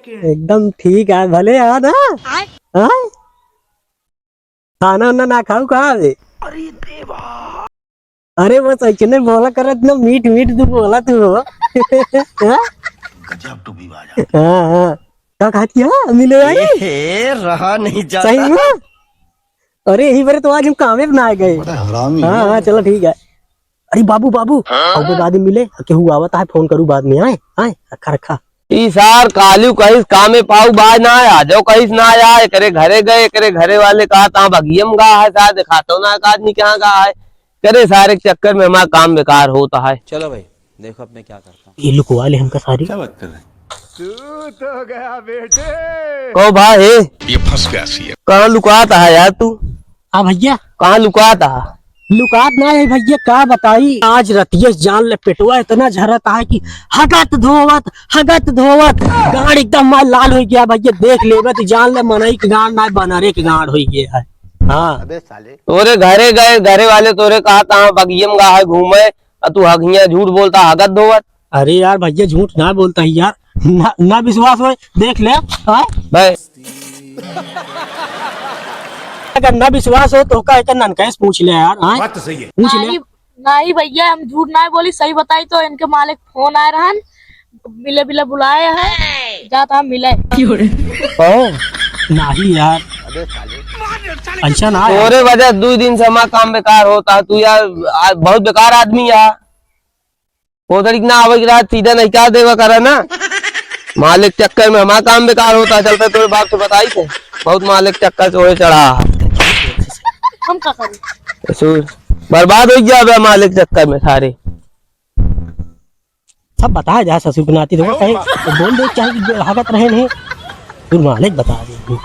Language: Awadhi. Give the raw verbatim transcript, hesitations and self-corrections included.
एकदम ठीक है, भले यार, हाँ? आय? हाँ? खाना वाना ना खाऊ का बे? अरे देवा। अरे बस ऐसने बोला करत ना, मीठ मीठ तू बोला तू हो। हाँ? गजब टू भी बाजा। हाँ, हाँ। का कहत ही, हाँ? मिले आई? ए, रहा नहीं जाता। सही में? अरे यही बरे तो आज हम कामे पे ना आ गए। बड़ा हरामी हाँ, है। हाँ, चलो ठीक है। अरे बाबू, बाबू, हाँ? अबे बाद में मिले, केहू आवत है, फोन करू बाद में, आए, आए, रखा, रखा। ई सार कालू कहिस कामे पाऊ बाज ना आया, जो कहिस ना आया, एकरे घरे गए, एकरे घरे वाले कहा ता बगियम गा है, सार देखातो ना का आदमी कहाँ गा है। करे सारे के चक्कर में हमारा काम बेकार होता है। चलो भाई, देखो अब मैं क्या करता हूँ। ये लुकवा ले हमका सारी। क्या बात कर रहे हैं? तू तो गया बेटे। कहो भाई, हे। ये फंस गया सी है। कहाँ लुकात है यार तू? हाँ भैया। कहाँ लुकात है? लुकात ना है भैया, का बताई, आज रतिये जान ले पेटवा इतना झरत है कि हगत धोवत, हगत धोवत, गांड एकदम मार लाल हो गया भैया, देख लेबे तो जान ले मनई के गांड ना, बनरे के गांड हो गया है। हाँ। अबे साले। तोरे घरे गए, घरे वाले तोरे कहा ता बगियम गा है घूमे, आ तू हगिया झूठ बोलता, हगत धोवत। अरे यार भैया, झूठ ना बोलता ही यार, ना, ना विश्वास होए, देख ले, हाँ? भाई। अगर ना विश्वास हो तो का एक ननकैस पूछ ले यार, हाँ? बात तो सही है। पूछ ले। नहीं, नहीं भैया, हम झूठ ना बोली, सही बताई तो इनके मालिक फोन आए रहन, बिले बिले बुलाए हैं, जाता हम मिले। कहो। नहीं यार, ऐसा ना यार। तोरे वजह से दो दिन से हमारा काम बेकार होता है, तू यार, आ, बहुत बेकार आदमी है। कोदड़ी के ना आवे के रहा, सीधा नहीं क्या देवा करा ना। मालिक चक्कर में हमारा काम बेकार होता, चलते तोरे बाप से बताई थे। बहुत मालिक चक्कर से ओए चढ़ा। हम का करी? ससुर, बर्बाद हो गया बे मालिक चक्कर में सारे। सब बताया जा ससुर के नाती, देखो कहीं तो बोल दे, चाहे कि हगत रहे नहीं, तू मालिक बता दे।